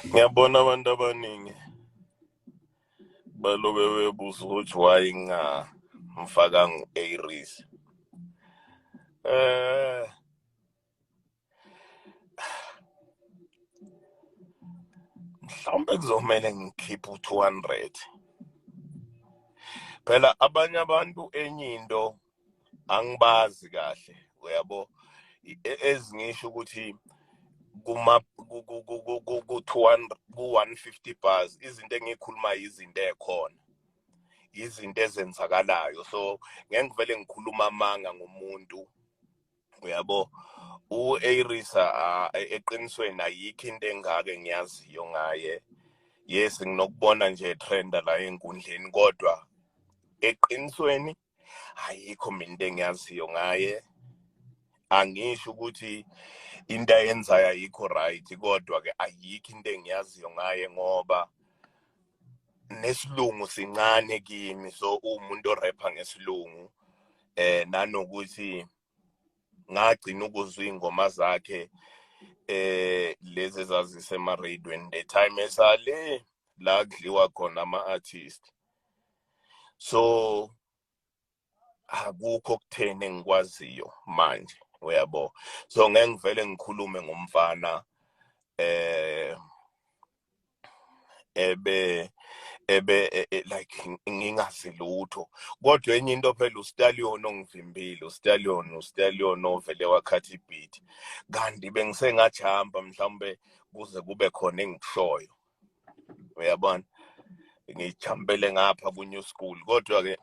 Ngiyabona abantu abaningi balobe bebuza ukuthi why ngingamfakanga u-Aries. Eh mhlawumbe kuzomele ngikhiphe u-200. Phela abanye abantu enye into angibazi kahle uyabo ezingisho ukuthi kuma ku-200 ku-150 bars izinto engiyikhulumayo izinto ekhona izinto ezenzakalayo so ngeke ngivele ngikhuluma amanga ngomuntu uyabo. U-Arisa eqinisweni ayikho into engaka engiyaziyo ngaye. Yes, nginokubona nje trenda la ey'nkundleni kodwa eqinisweni ayikho mina into engiyaziyo ngaye. Angisho ukuthi into ayenzayo ayikho right kodwa-ke ayikho into engiyaziyo ngaye ngoba nesilungu sincane kimi, so uwumuntu orepha ngesilungu nanokuthi ngagcina ukuzwa iy'ngoma zakhe lezi ezazisema-radweni the time esale la kudliwa khona ama-artist. So akukho okutheni engikwaziyo manje uyabo, so ngeke ngivele ngikhulume ngomfana ebe ebe like ngingazi lutho. Kodwa enye into phela uStallion ongivimbile, uStallion ovele wakhatha ibeat, kanti bengisengajumpa mhlawumbe kuze kube khona engikushoyo uyabona, ngijampele ngapha ku-new school. Kodwa-ke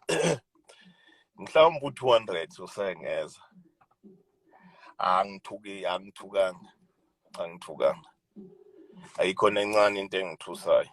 mhlawumbe u-200 usengeza. Angithuki, angithukanga, angithukanga, ayikho nencane into engithusayo.